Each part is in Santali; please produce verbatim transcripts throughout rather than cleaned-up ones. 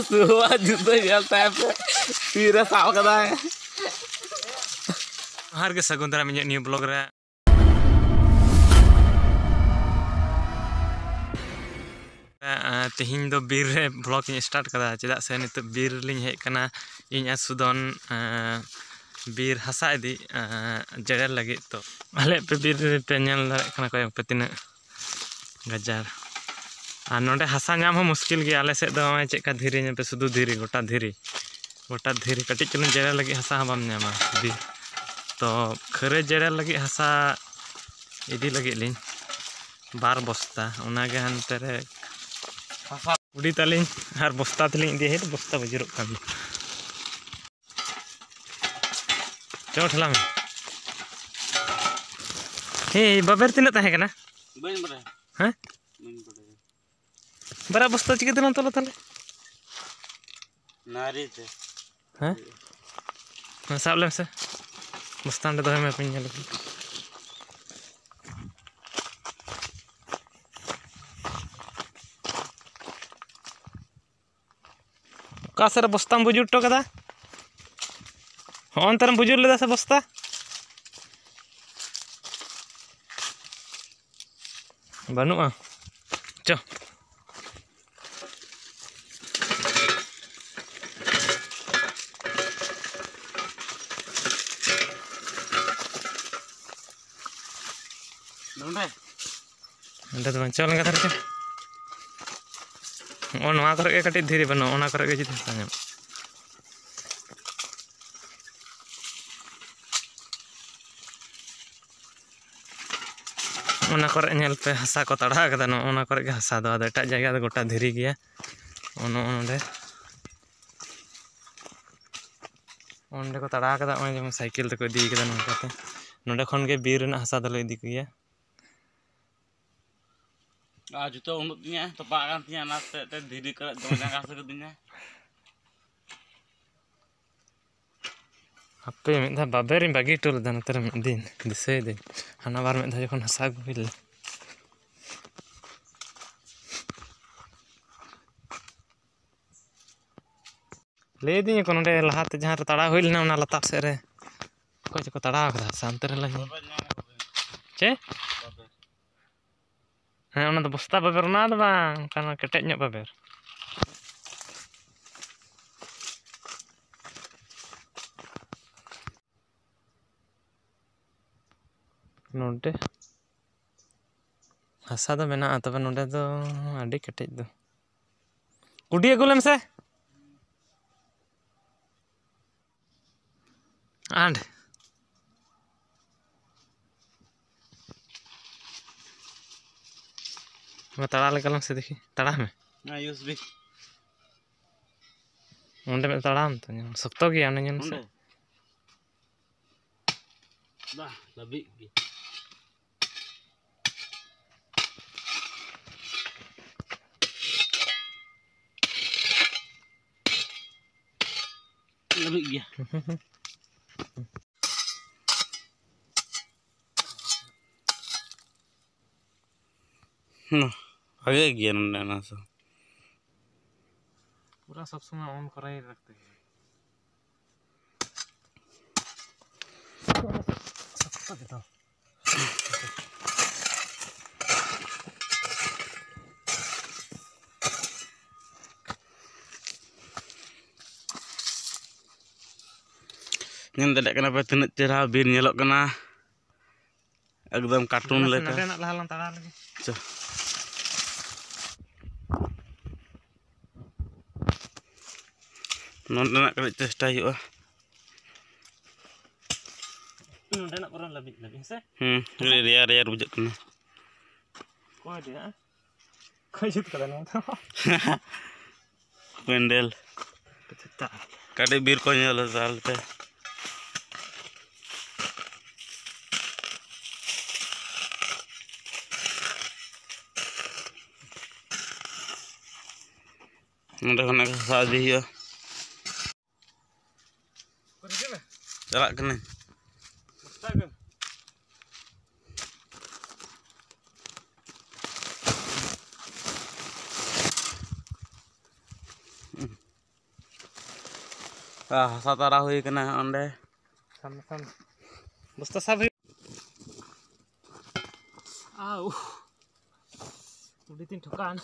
ᱥᱩᱦᱩᱣᱟᱜ ᱡᱩᱛᱟᱹ ᱧᱮᱞ ᱛᱟᱭ ᱯᱮ, ᱛᱤᱨᱮ ᱥᱟᱵ ᱠᱟᱫᱟᱭ᱾ ᱡᱚᱦᱟᱨ ᱜᱮ, ᱥᱟᱹᱜᱩᱱ ᱫᱟᱨᱟᱢ ᱤᱧᱟᱹᱜ new vlog ᱨᱮ᱾ ᱮᱸ, ᱛᱮᱦᱮᱧ ᱫᱚ ᱵᱤᱨ ᱨᱮ vlog ᱤᱧ start ᱠᱟᱫᱟ, ᱪᱮᱫᱟᱜ ᱥᱮ ᱱᱤᱛᱚᱜ ᱵᱤᱨ ᱞᱤᱧ ᱦᱮᱡ ᱠᱟᱱᱟ, ᱤᱧ ᱟᱨ ᱥᱩᱫᱚᱱ, ᱮᱸ, ᱵᱤᱨ ᱦᱟᱥᱟ ᱤᱫᱤ, ᱮᱸ, ᱡᱮᱨᱮᱲ ᱞᱟᱹᱜᱤᱫ᱾ ᱛᱚ ᱟᱞᱮ ᱯᱮ ᱵᱤᱨ ᱨᱮᱯᱮ ᱧᱮᱞ ᱫᱟᱲᱮᱭᱟᱜ ᱠᱟᱱᱟ, ᱠᱚᱭᱚᱜ ᱯᱮ ᱛᱤᱱᱟᱹᱜ ᱜᱟᱡᱟᱲ᱾ ᱟᱨ ᱱᱚᱰᱮ ᱦᱟᱥᱟ ᱧᱟᱢ ᱦᱚᱸ ᱢᱩᱥᱠᱤᱞ ᱜᱮᱭᱟ᱾ ᱟᱞᱮ ᱥᱮᱫ ᱫᱚ ᱱᱚᱜᱼᱚᱭ ᱪᱮᱫᱠᱟ ᱫᱷᱤᱨᱤ, ᱧᱮᱞ ᱯᱮ, ᱥᱩᱫᱷᱩ ᱫᱷᱤᱨᱤ, ᱜᱚᱴᱟ ᱫᱷᱤᱨᱤ, ᱜᱚᱴᱟ ᱫᱷᱤᱨᱤ᱾ ᱠᱟᱹᱴᱤᱡ ᱪᱩᱞᱩᱝ ᱡᱮᱨᱮᱲ ᱞᱟᱹᱜᱤᱫ ᱦᱟᱥᱟ ᱦᱚᱸ ᱵᱟᱢ ᱧᱟᱢᱟ᱾ ᱫᱷᱤᱨᱤ᱾ ᱛᱚ ᱠᱷᱟᱹᱨᱟᱹᱭ ᱡᱮᱨᱮᱲ ᱞᱟᱹᱜᱤᱫ ᱦᱟᱥᱟ ᱤᱫᱤ ᱞᱟᱹᱜᱤᱫ ᱞᱤᱧ ᱵᱟᱨ ᱵᱚᱥᱛᱟ, ᱚᱱᱟᱜᱮ ᱦᱟᱱᱛᱮ ᱨᱮ ᱦᱟᱥᱟ ᱠᱩᱰᱤ ᱛᱟᱹᱞᱤᱧ ᱟᱨ ᱵᱚᱥᱛᱟ ᱛᱮᱞᱤᱧ ᱤᱫᱤᱭᱟ᱾ ᱦᱮᱸ, ᱵᱚᱥᱛᱟ ᱵᱩᱡᱩᱨᱚᱜ ᱠᱟᱱ᱾ ᱪᱚ ᱴᱷᱮᱞᱟᱣ ᱢᱮ᱾ ᱦᱮᱸ, ᱵᱟᱵᱮᱨ ᱛᱤᱱᱟᱹᱜ ᱛᱟᱦᱮᱸ ᱠᱟᱱᱟ? ᱵᱟᱹᱧ ᱵᱟᱲᱟᱭᱟ᱾ ᱦᱮᱸ? ᱵᱟᱹᱧ ᱵᱟᱲᱟᱭᱟ᱾ ᱵᱟᱨᱭᱟ ᱵᱚᱥᱛᱟ ᱪᱤᱠᱟᱹ ᱛᱮᱞᱟᱝ ᱛᱚᱞᱟ ᱛᱟᱦᱞᱮ? ᱱᱟᱹᱨᱤ ᱛᱮ᱾ ᱦᱮᱸ? ᱢᱟ ᱥᱟᱵ ᱞᱮᱢ ᱥᱮ᱾ ᱵᱚᱥᱛᱟ ᱚᱸᱰᱮ ᱫᱚᱦᱚᱭ ᱢᱮ, ᱦᱟᱯᱮᱧ ᱧᱮᱞ ᱞᱮᱜᱮ᱾ ᱚᱠᱟ ᱥᱮᱫ ᱨᱮ ᱵᱚᱥᱛᱟᱢ ᱵᱩᱡᱩᱨ ᱦᱚᱴᱚ ᱠᱟᱫᱟ? ᱦᱚᱸᱜᱼᱚ ᱱᱚᱱᱛᱮ ᱨᱮᱢ ᱵᱩᱡᱩᱨ ᱞᱮᱫᱟ ᱥᱮ ᱵᱚᱥᱛᱟ? ᱵᱟᱹᱱᱩᱜᱼᱟ᱾ ᱪᱚ᱾ ᱱᱚᱰᱮ? ᱱᱚᱰᱮ ᱫᱚ ᱵᱟᱝ, ᱪᱚ ᱞᱮᱸᱜᱟ ᱫᱷᱟᱨᱮ ᱪᱚ᱾ ᱱᱚᱜᱼᱚ ᱱᱚᱣᱟ ᱠᱚᱨᱮ ᱜᱮ ᱠᱟᱹᱴᱤᱡ ᱫᱷᱤᱨᱤ ᱵᱟᱹᱱᱩᱜᱼᱟ, ᱚᱱᱟ ᱠᱚᱨᱮ ᱜᱮ ᱡᱩᱫᱤ ᱦᱟᱥᱟ ᱧᱟᱢᱚᱜ᱾ ᱚᱱᱟ ᱠᱚᱨᱮ ᱧᱮᱞ ᱯᱮ, ᱦᱟᱥᱟ ᱠᱚ ᱛᱟᱲᱟ ᱠᱟᱫᱟ, ᱱᱚᱜᱼᱚ ᱱᱚᱣᱟ ᱠᱚᱨᱮ ᱜᱮ ᱦᱟᱥᱟ ᱫᱚ, ᱟᱫᱚ ᱮᱴᱟᱜ ᱡᱟᱭᱜᱟ ᱫᱚ ᱜᱚᱴᱟ ᱫᱷᱤᱨᱤ ᱜᱮᱭᱟ᱾ ᱱᱚᱜᱼᱚ ᱱᱚᱰᱮ, ᱚᱸᱰᱮ ᱠᱚ ᱛᱟᱲᱟ ᱠᱟᱫᱟ, ᱱᱚᱜᱼᱚᱭ ᱡᱮᱢᱚᱱ ᱥᱟᱭᱠᱮᱞ ᱛᱮᱠᱚ ᱤᱫᱤ ᱠᱟᱫᱟ ᱱᱚᱝᱠᱟᱛᱮ᱾ ᱱᱚᱰᱮ ᱠᱷᱚᱱ ᱜᱮ ᱵᱤᱨ ᱨᱮᱱᱟᱜ ᱦᱟᱥᱟ ᱫᱚᱞᱮ ᱤᱫᱤ ᱠᱚᱜᱮᱭᱟ᱾ ᱟᱨ ᱡᱩᱛᱟᱹ ᱩᱰᱩᱠ ᱛᱤᱧᱟ, ᱛᱚᱯᱟᱜ ᱠᱟᱱ ᱛᱤᱧᱟ, ᱚᱱᱟᱛᱮ ᱛᱮ ᱫᱷᱤᱨᱤ ᱠᱚᱨᱮ ᱫᱚᱢᱮ ᱡᱟᱸᱜᱟ ᱦᱟᱹᱥᱩ ᱠᱤᱫᱤᱧᱟ᱾ ᱦᱟᱯᱮ, ᱢᱤᱫ ᱫᱷᱟᱣ ᱵᱟᱵᱮᱨᱤᱧ ᱵᱟᱹᱜᱤ ᱦᱚᱴᱚ ᱞᱮᱫᱟ ᱱᱚᱛᱮ ᱨᱮ ᱢᱤᱫ ᱫᱤᱱ, ᱫᱤᱥᱟᱹᱭᱫᱟᱹᱧ᱾ ᱦᱟᱱᱟ ᱵᱟᱨ ᱢᱤᱫ ᱫᱷᱟᱣ ᱡᱚᱠᱷᱚᱱ ᱦᱟᱥᱟ ᱟᱹᱜᱩ ᱦᱩᱭ ᱞᱮᱱᱟ᱾ ᱞᱟᱹᱭ ᱫᱤᱧ ᱠᱚ ᱱᱚᱸᱰᱮ ᱞᱟᱦᱟᱛᱮ ᱡᱟᱦᱟᱸ ᱨᱮ ᱛᱟᱲᱟᱣ ᱦᱩᱭ ᱞᱮᱱᱟ, ᱚᱱᱟ ᱞᱟᱛᱟᱨ ᱥᱮᱫ ᱨᱮ ᱚᱠᱚᱭ ᱪᱚᱠᱚ ᱛᱟᱲᱟᱣ ᱠᱟᱫᱟ ᱥᱮ, ᱦᱟᱱᱛᱮ ᱨᱮ ᱞᱟᱹᱭ ᱪᱮᱫ? ᱦᱮᱸ, ᱚᱱᱟ ᱫᱚ ᱵᱚᱥᱛᱟ ᱵᱟᱵᱮᱨ, ᱚᱱᱟ ᱫᱚ ᱵᱟᱝ, ᱚᱱᱠᱟᱱᱟᱜ ᱠᱮᱴᱮᱡ ᱧᱚᱜ ᱵᱟᱵᱮᱨ᱾ ᱱᱚᱰᱮ ᱦᱟᱥᱟ ᱫᱚ ᱢᱮᱱᱟᱜᱼᱟ, ᱛᱚᱵᱮ ᱱᱚᱰᱮ ᱫᱚ ᱟᱹᱰᱤ ᱠᱮᱴᱮᱡ ᱫᱚ᱾ ᱠᱩᱰᱤ ᱟᱹᱜᱩ ᱞᱮᱢ ᱥᱮ᱾ ᱟᱸᱰ᱾ ᱢᱟ ᱛᱟᱲᱟ ᱞᱮᱜᱟ ᱞᱟᱝ ᱥᱮ ᱫᱮᱠᱷᱤ, ᱛᱟᱲᱟ ᱢᱮ᱾ ᱦᱮᱸ, ᱤᱭᱩ ᱮᱥ ᱵᱤ᱾ ᱚᱸᱰᱮ ᱢᱤᱫ ᱛᱟᱲᱟᱢ ᱛᱚ, ᱧᱮᱞ ᱢᱮ, ᱥᱚᱠᱛᱚ ᱜᱮᱭᱟ, ᱚᱸᱰᱮ ᱧᱮᱞ ᱢᱮᱥᱮ᱾ ᱚᱸᱰᱮ? ᱵᱟᱦ, ᱞᱟᱹᱵᱤᱫ ᱜᱮ᱾ ᱞᱟᱹᱵᱤᱫ ᱜᱮᱭᱟ᱾ ᱦᱩᱸ, ᱵᱷᱟᱜᱮ ᱜᱮᱭᱟ ᱱᱚᱰᱮ ᱚᱱᱟ ᱥᱚ᱾ पूरा सब समय ऑन करे ही रखते हैं। ᱧᱮᱞ ᱫᱟᱲᱮᱭᱟᱜ ᱠᱟᱱᱟ ᱯᱮ ᱛᱤᱱᱟᱹᱜ ᱪᱮᱦᱨᱟ ᱵᱤᱨ ᱧᱮᱞᱚᱜ ᱠᱟᱱᱟ, ᱮᱠᱫᱚᱢ ᱠᱟᱨᱴᱩᱱ ᱞᱮᱠᱟ᱾ ᱱᱚᱰᱮᱱᱟᱜ ᱞᱟᱦᱟ ᱞᱟᱝ ᱛᱟᱲᱟᱣ ᱞᱮᱜᱮ᱾ ᱟᱪᱪᱷᱟ᱾ ᱱᱚᱰᱮᱱᱟᱜ ᱠᱟᱹᱴᱤᱡ ᱪᱮᱥᱴᱟᱭ ᱦᱩᱭᱩᱜᱼᱟ᱾ ᱱᱚᱰᱮᱱᱟᱜ ᱵᱚᱨᱚᱝ ᱞᱟᱹᱵᱤᱫ ᱞᱟᱹᱵᱤᱫ, ᱦᱮᱸ ᱥᱮ? ᱦᱩᱸ, ᱠᱟᱹᱴᱤᱡ ᱨᱮᱭᱟᱲ ᱨᱮᱭᱟᱲ ᱵᱩᱡᱷᱟᱹᱜ ᱠᱟᱱᱟ᱾ ᱚᱠᱚᱭ ᱨᱮᱭᱟᱲ? ᱚᱠᱚᱭ ᱡᱩᱛ ᱠᱟᱫᱟ ᱱᱚᱣᱟ ᱫᱚ? ᱯᱮᱱᱰᱮᱞ᱾ ᱠᱟᱹᱴᱤᱡ ᱵᱤᱨ ᱠᱚ ᱧᱮᱞ ᱦᱟᱛᱟᱲ ᱞᱮᱯᱮ᱾ ᱱᱚᱸᱰᱮ ᱠᱷᱚᱱᱟᱜ ᱜᱮ ᱥᱟᱵ ᱤᱫᱤ ᱦᱩᱭᱩᱜᱼᱟ᱾ ᱪᱟᱞᱟᱜ ᱠᱟᱹᱱᱟᱹᱧ᱾ ᱦᱟᱥᱟ ᱛᱟᱨᱟ ᱦᱩᱭ ᱠᱟᱱᱟ ᱚᱸᱰᱮ᱾ ᱥᱟᱢᱱᱮ ᱥᱟᱢᱱᱮ᱾ ᱵᱚᱥᱛᱟ ᱥᱟᱵ ᱦᱩᱭᱩᱜ᱾ ᱟᱣ᱾ ᱩᱰᱤ ᱛᱤᱧ ᱴᱷᱚᱠᱟᱣ ᱮᱱᱟ᱾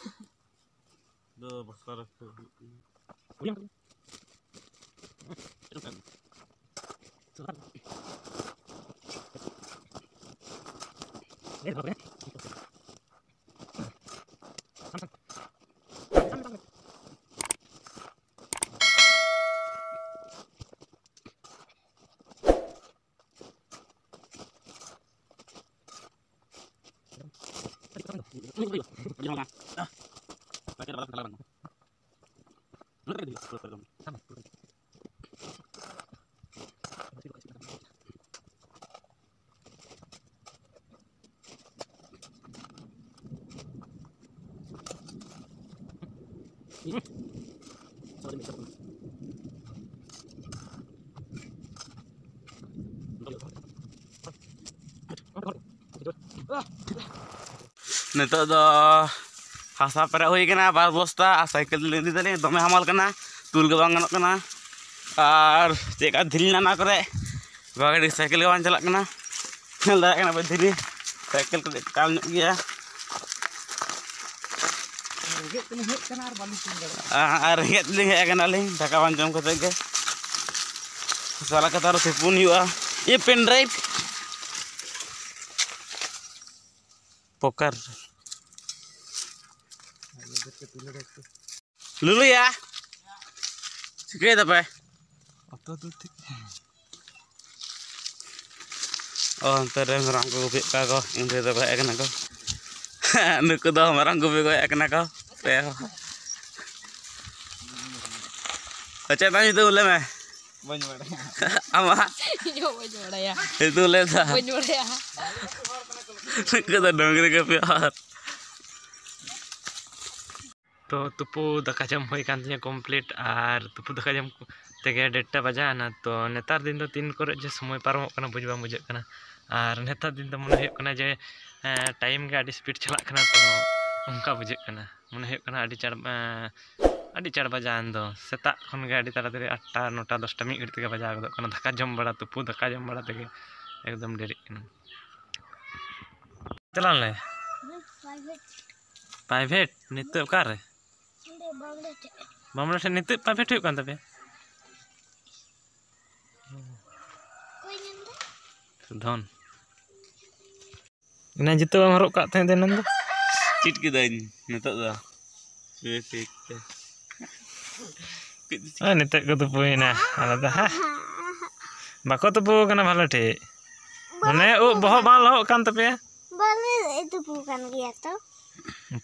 ᱫᱚ ᱵᱚᱥᱛᱟ ᱨᱮ ᱦᱩᱭᱩᱜ ᱠᱟᱱᱟ᱾ ᱱᱤᱛᱚᱜ ᱫᱚ ᱦᱟᱥᱟ ᱯᱮᱨᱮᱡ ᱦᱩᱭ ᱠᱟᱱᱟ ᱵᱟᱨ ᱵᱚᱥᱛᱟ, ᱟᱨ ᱥᱟᱭᱠᱮᱞ ᱛᱮᱞᱤᱧ ᱤᱫᱤ ᱫᱟᱞᱤᱧ, ᱫᱚᱢᱮ ᱦᱟᱢᱟᱞ ᱠᱟᱱᱟ, ᱛᱩᱞ ᱜᱮ ᱵᱟᱝ ᱜᱟᱱᱚᱜ ᱠᱟᱱᱟ᱾ ᱟᱨ ᱪᱮᱫ ᱞᱮᱠᱟ ᱫᱷᱤᱨᱤ ᱱᱟᱱᱟ ᱠᱚᱨᱮ ᱜᱟᱹᱰᱤ ᱥᱟᱭᱠᱮᱞ ᱜᱮ ᱵᱟᱝ ᱪᱟᱞᱟᱜ ᱠᱟᱱᱟ, ᱧᱮᱞ ᱫᱟᱲᱮᱭᱟᱜ ᱠᱟᱱᱟ ᱯᱮ ᱫᱷᱤᱨᱤ, ᱥᱟᱭᱠᱮᱞ ᱠᱟᱹᱴᱤᱡ ᱠᱟᱞ ᱧᱚᱜ ᱜᱮᱭᱟ᱾ ᱨᱮᱸᱜᱮᱡ ᱛᱮᱞᱤᱧ ᱦᱮᱡ ᱠᱟᱱᱟ ᱟᱨ ᱵᱟᱹᱞᱤᱧ ᱛᱩᱞ ᱫᱟᱲᱮᱭᱟᱜᱼᱟ᱾ ᱟᱨ ᱨᱮᱸᱜᱮᱡ ᱛᱮᱞᱤᱧ ᱦᱮᱡ ᱟᱠᱟᱱᱟᱞᱤᱧ, ᱫᱟᱠᱟ ᱵᱟᱝ ᱡᱚᱢ ᱠᱟᱛᱮ ᱜᱮ᱾ ᱥᱟᱞᱟ ᱠᱟᱛᱷᱟ ᱨᱮ ᱛᱩᱯᱩᱱ ᱦᱩᱭᱩᱜᱼᱟ᱾ ᱤᱭᱟᱹ pen drive ᱯᱚᱠᱟᱨ᱾ ᱞᱩᱞᱩᱭᱟ, ᱪᱤᱠᱟᱹᱭ ᱫᱟᱯᱮ? ᱚᱛᱚ ᱫᱚ ᱴᱷᱤᱠ᱾ ᱚ, ᱚᱱᱛᱮ ᱨᱮ ᱢᱮᱨᱚᱢ ᱠᱚ ᱜᱩᱯᱤᱭᱮᱫ ᱠᱚᱣᱟ ᱠᱚ, ᱤᱧ ᱫᱟᱹᱭ ᱛᱟᱠᱚ ᱦᱮᱡ ᱟᱠᱟᱱᱟ ᱠᱚ᱾ ᱱᱩᱠᱩ ᱫᱚ ᱢᱮᱨᱚᱢ ᱜᱩᱯᱤ ᱠᱚ ᱦᱮᱡ ᱟᱠᱟᱱᱟ ᱠᱚ ᱯᱮ ᱦᱚᱲ᱾ ᱪᱮᱫ ᱛᱟᱢ ᱧᱩᱛᱩᱢ ᱞᱟᱹᱭ ᱢᱮ? ᱵᱟᱹᱧ ᱵᱟᱲᱟᱭᱟ᱾ ᱟᱢᱟᱜ? ᱤᱧ ᱦᱚᱸ ᱵᱟᱹᱧ ᱵᱟᱲᱟᱭᱟ᱾ ᱧᱩᱛᱩᱢ ᱞᱟᱹᱭ ᱛᱟᱢ? ᱵᱟᱹᱧ ᱵᱟᱲᱟᱭᱟ᱾ ᱱᱩᱠᱩ ᱫᱚ ᱰᱟᱹᱝᱨᱤ ᱜᱩᱯᱤ ᱦᱚᱲ᱾ ᱛᱚ ᱛᱩᱯᱩ ᱫᱟᱠᱟ ᱡᱚᱢ ᱦᱩᱭ ᱠᱟᱱ ᱛᱤᱧᱟᱹ complete, ᱟᱨ ᱛᱩᱯᱩ ᱫᱟᱠᱟ ᱡᱚᱢ ᱛᱮᱜᱮ ᱰᱮᱲᱴᱟ ᱵᱟᱡᱟᱣ ᱮᱱᱟ᱾ ᱛᱚ ᱱᱮᱛᱟᱨ ᱫᱤᱱ ᱫᱚ ᱛᱤᱱ ᱠᱚᱨᱮ ᱡᱮ ᱥᱚᱢᱚᱭ ᱯᱟᱨᱚᱢᱚᱜ ᱠᱟᱱᱟ ᱵᱩᱡᱽ ᱵᱟᱝ ᱵᱩᱡᱷᱟᱹᱜ ᱠᱟᱱᱟ᱾ ᱟᱨ ᱱᱮᱛᱟᱨ ᱫᱤᱱ ᱫᱚ ᱢᱚᱱᱮ ᱦᱩᱭᱩᱜ ᱠᱟᱱᱟ ᱡᱮ, ᱮᱸ, time ᱜᱮ ᱟᱹᱰᱤ speed ᱪᱟᱞᱟᱜ ᱠᱟᱱᱟ, ᱛᱚ ᱚᱱᱠᱟ ᱵᱩᱡᱷᱟᱹᱜ ᱠᱟᱱᱟ᱾ ᱢᱚᱱᱮ ᱦᱩᱭᱩᱜ ᱠᱟᱱᱟ ᱟᱹᱰᱤ ᱪᱟᱲ, ᱮᱸ, ᱟᱹᱰᱤ ᱪᱟᱲ ᱵᱟᱡᱟᱣᱮᱱ ᱫᱚ᱾ ᱥᱮᱛᱟᱜ ᱠᱷᱚᱱ ᱜᱮ ᱟᱹᱰᱤ ᱛᱟᱲᱟᱛᱟᱲᱤ ᱟᱴᱴᱟ, ᱱᱚᱴᱟ, ᱫᱚᱥᱴᱟ ᱢᱤᱫ ᱜᱷᱟᱹᱲᱤᱡ ᱛᱮᱜᱮ ᱵᱟᱡᱟᱣ ᱜᱚᱫᱚᱜ ᱠᱟᱱᱟ᱾ ᱫᱟᱠᱟ ᱡᱚᱢ ᱵᱟᱲᱟ, ᱛᱩᱯᱩ, ᱫᱟᱠᱟ ᱡᱚᱢ ᱵᱟᱲᱟ ᱛᱮᱜᱮ ᱮᱠᱫᱚᱢ ᱰᱮᱨᱤᱜ ᱠᱟᱱᱟ᱾ ᱪᱟᱞᱟᱣ ᱞᱮ᱾ ᱯᱨᱟᱭᱵᱷᱮᱴ ᱱᱤᱛᱚᱜ ᱚᱠᱟᱨᱮ? ᱵᱟᱢᱲᱮ ᱴᱷᱮᱱ ᱱᱤᱛᱚᱜ ᱯᱨᱟᱭᱵᱷᱮᱴ ᱦᱩᱭᱩᱜ ᱠᱟᱱ ᱛᱟᱯᱮᱭᱟ? ᱫᱷᱚᱱ᱾ ᱮᱱᱟ ᱡᱩᱛᱟᱹ ᱵᱟᱢ ᱦᱚᱨᱚᱜ ᱠᱟᱜ ᱛᱟᱦᱮᱸᱫ ᱮᱱᱟᱝ ᱫᱚ? ᱪᱮᱫ ᱠᱤᱫᱟᱹᱧ ᱱᱤᱛᱚᱜ ᱫᱚ᱾ ᱴᱷᱤᱠ ᱛᱮ᱾ ᱦᱳᱭ, ᱱᱤᱛᱚᱜ ᱠᱚ ᱛᱩᱯᱩᱭᱮᱱᱟ᱾ ᱟᱞᱮ ᱫᱚ, ᱦᱮᱸ, ᱵᱟᱠᱚ ᱛᱩᱯᱩ ᱟᱠᱟᱱᱟ ᱵᱷᱟᱞᱮ ᱴᱷᱤᱠ᱾ ᱢᱟᱱᱮ, ᱩᱵ ᱵᱚᱦᱚᱜ ᱵᱟᱝ ᱞᱚᱦᱚᱜ ᱠᱟᱱ ᱛᱟᱯᱮᱭᱟ? ᱵᱟᱞᱮ ᱛᱩᱯᱩ ᱠᱟᱱ ᱜᱮᱭᱟ ᱛᱚ᱾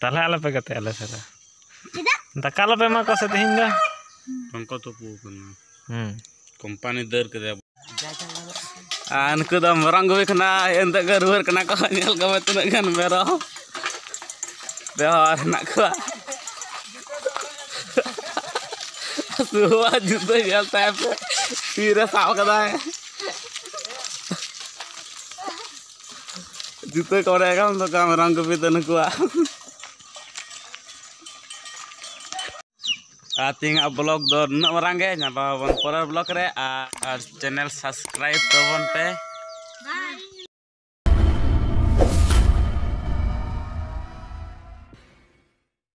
ᱛᱟᱦᱞᱮ ᱟᱞᱚᱯᱮ ᱜᱟᱛᱮᱜᱼᱟ ᱟᱞᱮ ᱥᱟᱞᱟᱜ᱾ ᱪᱮᱫᱟᱜ? ᱫᱟᱠᱟ ᱟᱞᱚᱯᱮ ᱮᱢᱟ ᱠᱚᱣᱟ ᱥᱮ ᱛᱮᱦᱮᱧ ᱫᱚ᱾ ᱵᱟᱝᱠᱚ ᱛᱩᱯᱩ ᱠᱟᱱᱟ᱾ ᱦᱩᱸ᱾ ᱠᱳᱢᱯᱟᱱᱤ ᱫᱟᱹᱨ ᱠᱮᱫᱟ᱾ ᱟᱨ ᱱᱩᱠᱩ ᱫᱚ ᱢᱮᱨᱚᱢ ᱜᱩᱯᱤ ᱠᱷᱚᱱᱟᱜ ᱮᱱᱛᱮ ᱠᱚ ᱨᱩᱣᱟᱹᱲ ᱠᱟᱱᱟ ᱠᱚ᱾ ᱧᱮᱞ ᱠᱚᱢᱮ ᱛᱤᱱᱟᱹᱜ ᱜᱟᱱ ᱢᱮᱨᱚᱢ ᱵᱮᱣᱦᱟᱨ ᱦᱮᱱᱟᱜ ᱠᱚᱣᱟ᱾ ᱥᱩᱦᱩᱣᱟᱜ ᱡᱩᱛᱟᱹ ᱧᱮᱞ ᱛᱟᱭ ᱯᱮ, ᱛᱤᱨᱮ ᱥᱟᱵ ᱠᱟᱫᱟᱭ᱾ ᱡᱩᱛᱟᱹ ᱠᱚᱨᱮ ᱮᱠᱷᱚᱱ ᱫᱚ ᱢᱮᱨᱚᱢ ᱜᱩᱯᱤ ᱫᱚ ᱱᱩᱠᱩᱣᱟᱜ᱾ ᱟᱨ ᱛᱮᱦᱮᱧᱟᱜ ᱵᱞᱚᱜ ᱫᱚ ᱱᱩᱱᱟᱹᱜ ᱢᱟᱨᱟᱝ ᱜᱮ᱾ ᱧᱟᱯᱟᱢ ᱟᱵᱚᱱ ᱯᱚᱨᱮᱨ ᱵᱞᱚᱜ ᱨᱮ᱾ ᱟᱨ, ᱟᱨ ᱪᱮᱱᱮᱞ ᱥᱟᱵᱥᱠᱨᱟᱭᱤᱵ ᱛᱟᱵᱚᱱ ᱯᱮ᱾